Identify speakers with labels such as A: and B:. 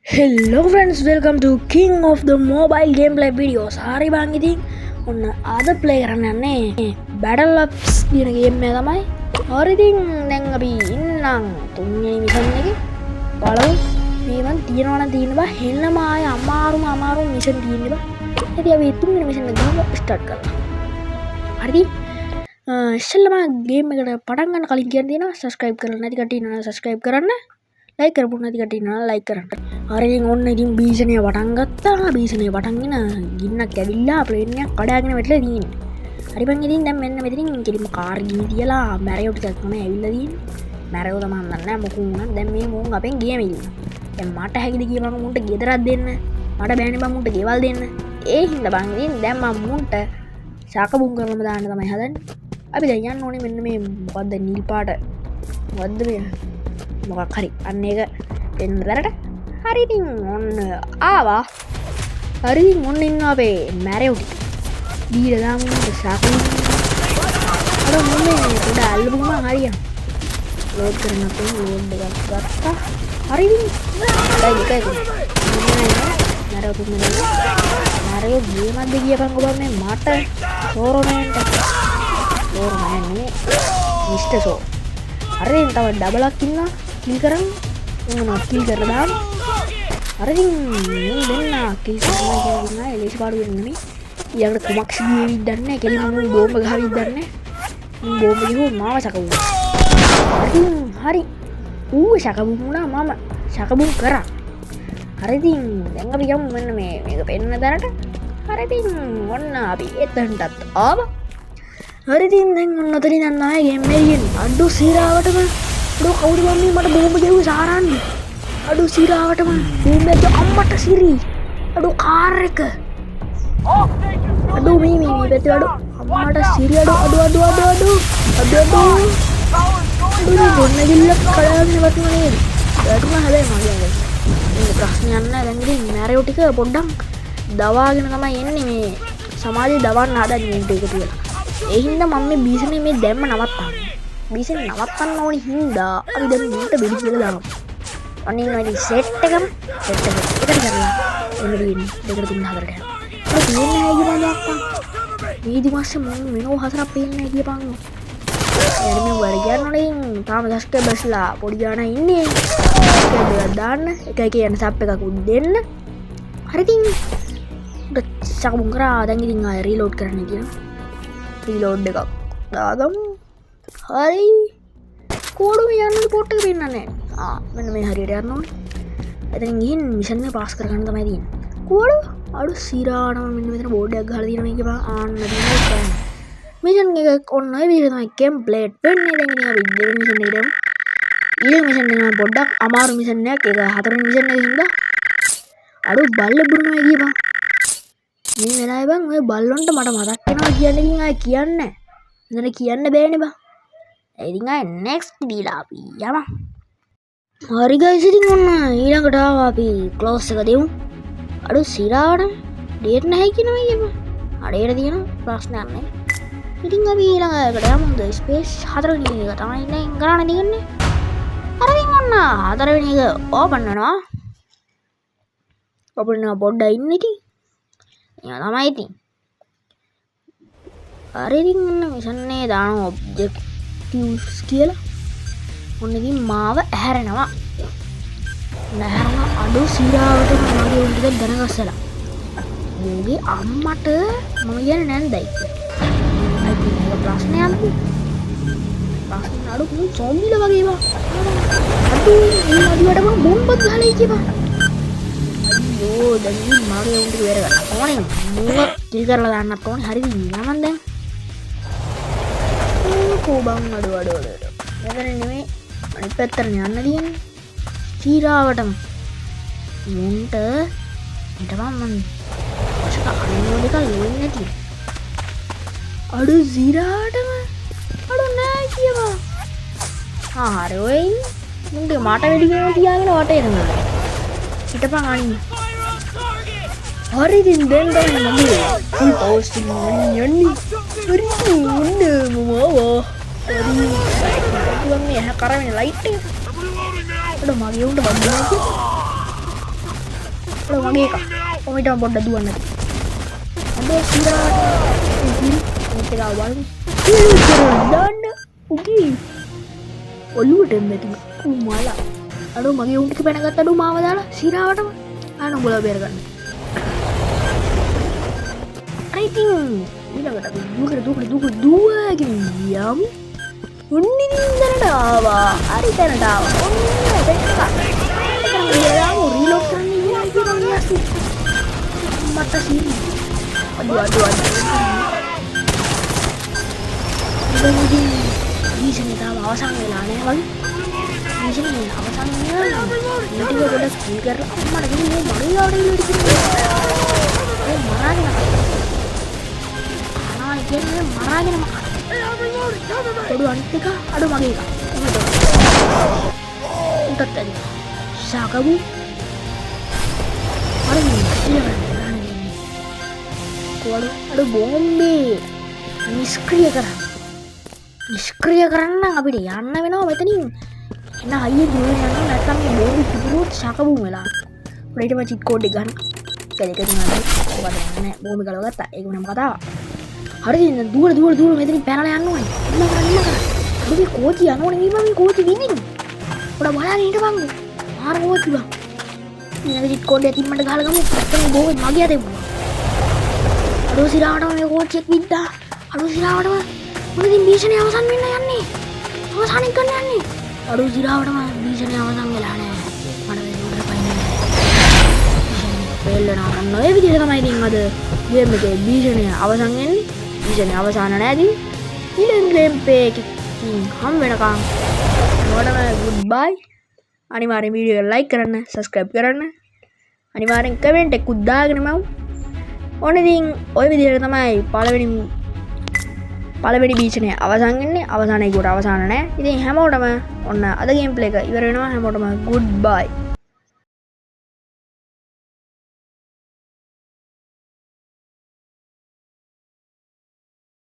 A: Hello friends, welcome to King of the Mobile Gameplay videos. හරි බං, ඉතින් ඔන්න අද ප්ලේ කරන්න යන්නේ Battle Ops කියන ගේම් එක තමයි. හරි, ඉතින් දැන් අපි ඉන්නම් තුන්වෙනි මිෂන් එකේ. බලමු මේ මං තියනවා නම් තියෙන බා හෙන්නම ආය අමාරුම අමාරුම මිෂන් තියෙන්න බා. ඉතින් අපි තුන්වෙනි මිෂන් එක ගමු ස්ටාර්ට් කරලා. හරි, ඉස්සෙල්ලම ගේම් එකට පටන් ගන්න කලින් කියන්න තියෙනවා, සබ්ස්ක්‍රයිබ් කරලා නැති කට්ටිය ඉන්නවා නම් සබ්ස්ක්‍රයිබ් කරන්න, ලයික් කරපු නැති කට්ටිය ඉන්නවා නම් ලයික් කරන්න. හරි, ඉතින් ඔන්න ඉතින් භීෂණය පටන් ගත්තා. භීෂණය පටන්ගෙන ගින්නක් ඇවිල්ලා ප්ලේන් එකක් කඩාගෙන වැටලා තියෙන්නේ. හරි බං, ඉතින් දැන් මෙන්න මෙතනින් කෙලින්ම කාර් ගිනි තියලා මැරයෝ ටිකක් තමයි ඇවිල්ලා තියෙන්නේ. මැරයෝ තමයි මන් දන්නේ නැහැ මොකෝ වුණත් දැන් මේ මුන් අපෙන් ගේම ඉල්ලනවා. දැන් මට හැකිද කියලා මං මුන්ට ගෙදරක් දෙන්න? මට බෑනේ බං මුන්ට ගෙවල් දෙන්න. ඒ හින්දා බං ඉතින් දැන් මං මුන්ට සාකබුම් කරලම දාන්න තමයි හදන්නේ. අපි දැන් යන්න ඕනේ මෙන්න මේ මොකද්ද නිල් පාට, මොකද්ද මේ මොකක් හරි අන්න ඒක එන්න දැනට. හරි, ඉතින් ඔන්න ආවා. හරි, ඉතින් ඔන්න ඉන්නවා අපේ මැරයෝ ටික. දීලා දාමු මුන්ට සාකබුම්. අර මොන්නේ පොඩ අල්ලපු ගමන් හරියන ලෝඩ් කරන්න අපේ ලෝඩ් එකක් ගත්තා. හරි, ඉතින් දැන් එකයි තුනයි මැරයෝ තුන් දෙනා. මැරයෝ ගේමක්ද කියපන්කෝ බං මේ මට. සෝරෝමෑන්ට, සෝරෝමෑන් නෙමෙයි, මිස්ටර් සෝ. හරි, ඉතින් තව ඩබලක් ඉන්නවා කිල් කරන්න. උන් කිල් කරලා දාමු. අර ඉතින් මුන් දෙන්න කිල් කරනවා කියන ඉතින් ආයේ ලේසි පාඩු වෙන්නේ නෙමෙයි. ඊළඟට කුමක් සිදු වෙවිද දන්නේ නැහැ. කෙලින්ම මුන් බෝම්බ ගහවිද දන්නේ නැහැ. මුන් බෝම්බ ගිහුවොත් මාව සකවුවා. හරි හරි, ඌ සකබුම් වුණා, මම සකබුම් කරා. හරි, ඉතින් දැන් අපි යමු මෙන්න මේ මේක පෙන්න තැනට. හරි, ඉතින් ඔන්න අපි එතනටත් ආවා. හරි, ඉතින් දැන් ඔන්න ඔතනින් යන්න ආයේ ගේම් එක තියෙන්නේ. අඩෝ සීරාවටම, අඩෝ කවුද බං මේ මට බෝම්බ ගැහුවේ? සාරන්න, අඩෝ සීරාවටම බෝම්බ එක, අම්මට සිරි. අඩෝ කාර් එක, අඩෝ මේ මේ මේ පැත්තේ, අඩෝ අම්මට සිරි, අඩෝ අඩෝ අඩෝ අඩෝ අඩෝ අඩෝ අඩෝ අඩෝ, මේ ගොඩනැගිල්ලක් කඩාගෙන වැටුණා නේද? වැටුණා හැබැයි මගේ ඇඟට. මේ ප්‍රශ්නයක් නෑ. දැන් ඉතින් මැරයෝ ටික පොඩ්ඩක් දවාගෙන තමයි එන්නේ. මේ සමාජය දවන්න හදන්නේ මුන්ට එකතු වෙලා. ඒ හින්දා මම මේ බීසනේ මේ දැම්ම නවත්තන්න. බීසනේ නවත්තන්න ඕනි හින්දා අපි දැන් මුන්ට වෙඩි කියලා දාමු. අන්න ඉන්නවා ඉතින් සෙට් එකම, සෙට් එක එකට කරලා එන්න තියෙන්නේ දෙකට තුන හතරට යනවා. අර පේන්නේ නැහැ කියලා අප්පා. මේ දිමස්සේ මොන වෙනව හතරක් පේන්නේ නැහැ කියපන්. යන්නේ මේ වර කියන්න ඕනේ ඉතින් තාම සබ්ස්ක්‍රයිබර්ස්ලා පොඩි ගානක් ඉන්නේ. සබ්ස්ක්‍රයිබ් එකක් දාන්න, එක එක යන සබ් එකක් දෙන්න. හරි, ඉතින් උඩ සකමුන් කරා. දැන් ඉතින් ආයෙ රීලෝඩ් කරන්න කියනවා. රීලෝඩ් එකක් දාගමු. හරි. කෝඩු මේ යන්න පොට් එක පෙන්නන්නේ නැහැ. ආ මෙන්න මේ හරියට යන්න ඕනේ. එතනින් ගිහින් මිෂන් එක පාස් කරගන්න තමයි තියෙන්නේ. කෝඩු අඩු සිරාටම මෙන්න මෙතන බෝඩ් එකක් ගහලා තියෙනවා මේකේ බං. ආන්න තියෙනවා මිෂන් එක. ඔන්න ඔය විදිහට තමයි කම්ප්ලීට් වෙන්නේ. දැන් ඉතින් අපි දෙවෙනි මිෂන් එකට යමු. ඊළඟ මිෂන් එක නම් පොඩ්ඩක් අමාරු මිෂන් එකක්. ඒක හතරවෙනි මිෂන් එක හින්දා. අඩු බල්ල බුරනවා කියපන්. මේ වෙලාවේ බං ඔය බල්ලොන්ට මට මතක් වෙනවා කියන්න ඉතින් ආයේ කියන්න. මෙතන කියන්න බෑනේ බං. ඉතින් ආයේ නෙක්ස්ට් දීලා අපි යමු. හරි ගයිස්, ඉතින් ඔන්න ඊළඟට ආවා අපි ක්ලෝස් එක දෙමු. අඩු සිරාවට ඩේට් නැහැ කියනවා කියපන්. අඩේට තියෙන ප්‍රශ්නයක් නෑ. ඉතින් අපි ඊළඟ එකට යමු. ද ස්පේස් හතරවෙනි එක තමයි දැන් කරන්න තියෙන්නේ. අර ඉතින් ඔන්න හතරවෙනි එක ඕපන් වෙනවා. ඕපන් වෙනවා, පොඩ්ඩක් ඉන්න ඉතින්. ඒවා තමයි ඉතින්. හරි, ඉතින් ඔන්න මිෂන් එකේ දාන ඔබ්ජෙක්ටිව්ස් කියලා. ඔන්න ඉතින් මාව ඇහැරෙනවා. ඇහැරුණා. අඩෝ සිරාවටම මගේ උන් ටිකක් දනගස්සලා. මූගේ අම්මට මම කියන්නේ නැන්දයි කියලා. අයි මේක ප්‍රශ්නයක්ද? ප්‍රශ්න අඩු මුන් සොම්බිලා වගේ බං. අඩෝ මේ මදිවට මං බොම්බක් ගහලා කියපන්. අයියෝ, දැන් ඉතින් මගේ උන් ටික බේර ගන්න ඕනේ. මූව කිල් කරලා දාන්නත් ඕනේ. හරි, ඉතින් යමන් දැන්. කෝ බං, අඩෝ අඩෝ අඩෝ අඩෝ. මෙතන නෙමෙයි, අනිත් පැත්තට යන්න තියෙන්නේ. චීරාවටම මුන්ට හිටපන් මං වශක අනියෝ දෙකක් ලෙන්නේ නැති. අඩු සිරාටම, අඩු නෑ කියපන්. ආ හරි, ඔය ඉන්නේ. මුන්ට මට වෙඩි ගේම තියාගෙන වටේ එනවා. හිටපන් අනින්න. හරි, ඉතින් දැන් තමයි මගේ ෆුල් පවර් ස්ටික් යන්නේ. හරි, ඉතින් ඔන්න මම ආවා. හරි. මම මේ ඇහැ කරවෙන ලයිට් එක. අඩෝ මගේ උන්ට වදිනවා කියපන්. ඔය මගේ එක. ඔමිටම පොඩ්ඩක් දුවන්න. අඩෝ සිරාට. ඉතින් අනිත් එක බලමු. දාන්න උගේ ඔලුවට මෙතුන ඌ මලා. අඩෝ මගේ උන් ටික පැනගත්ත. අඩෝ මාව දාලා සිරාවටම. ආන උඹලා බේරගන්න. අර ඉතින් ඊළඟට අපි දුවගෙන දුවගෙන දුවගෙන දුවගෙන යමු. ඔන්න ඉතින් තැනට ආවා. හරි තැනට ආවා. ඔන්න දැක්කා. ඊළඟ රීලෝඩ් කරන්න ඉන්නේ කියලා නියසි. මට සිරි. අඩෝ අඩෝ අඩෝ. ඉතින් ඉතින් භීෂණය තාම අවසන් වෙලා නෑ වගේ. භීෂණය අවසන් වෙනවා. මේ ටික පොඩ්ඩක් කිල් කරලා අම්මට ගිහින් මේ මගේ ගාවට ඇවිල්ලා ඉඳි. ඒ මරාගෙන කනවා කියන්නේ මරාගෙනම කනවා. අඩෝ අනිත් එක, අඩෝ මගේ එක. ඔන්න උටත් ඇති. ශාකබු. අර මේ ඊළඟට ගන්න දෙන්නේ. කොඩෝ අඩෝ බෝම්බේ නිෂ්ක්‍රිය කරන්න. නිෂ්ක්‍රිය කරන්න නම් අපිට යන්න වෙනවා මෙතනින්. එන්න හයිය දුවගෙන යන්න, නැත්නම් මේ බෝම්බේ පිපුරුවොත් ශාකබුම් වෙලා. ඔන්න ඊට පස්සේ චීට් කෝඩ් එක ගන්න. එක දෙක තුන හතර. මොකද නෑ බෝම්බේ ගලව ගත්තා. ඒක වෙනම කතාවක්. හරි ඉතින් දුවල දුවල දුවල මෙතනින් පැනලා යන්න ඕනේ. ඉන්න කරන්න ඉන්න කරන්න. අඩෝ මේ කෝචි යනවනේ මේ බං, මේ කෝචි විදින්න. පොඩ බලන්න හිටපන්කෝ. මාර කෝචි බං. ඊළඟ චීට් කෝඩ් එක තිම්මට ගහලා ගමු. නැත්තම් මේ බෝම්බේ මගේ අතේ වුණා. අඩෝ සිරාවටම මේ කෝච්චියක් විද්දා. අඩෝ සිරාවටම මොන ඉතින් භීෂණය අවසන් වෙන්න යන්නේ. අවසානෙක් ගන්න යන්නේ. අඩෝ සිරාවටම භීෂණය අවසන් වෙලා නෑ. මට මේ උඩට පයින්න නෑ. භීෂණය ෆේල් වෙනවා. ඔන්න ඔය විදිහට තමයි ඉතින් අද ගේම් එකේ භීෂණය අවසන් වෙන්නේ. භීෂණය අවසන් නෑ ඉතින්. ඊළඟ ගේම් ප්ලේ එකකින් හම් වෙනකන් මොකටම ගුඩ් බයි. අනිවාර්යෙන් වීඩියෝ එක ලයික් කරන්න, සබ්ස්ක්‍රයිබ් කරන්න. අනිවාර්යෙන් කමෙන්ට් එකක් දාගෙන මම. ඔන්න ඉතින් ඔය විදිහට තමයි පළවෙනි පළවෙනි භීෂණය අවසන් වෙන්නේ. අවසානයේ කොට අවසාන නෑ. ඉතින් හැමෝටම ඔන්න අද ගේම් ප්ලේ එක ඉවර වෙනවා. හැමෝටම ගුඩ් බයි.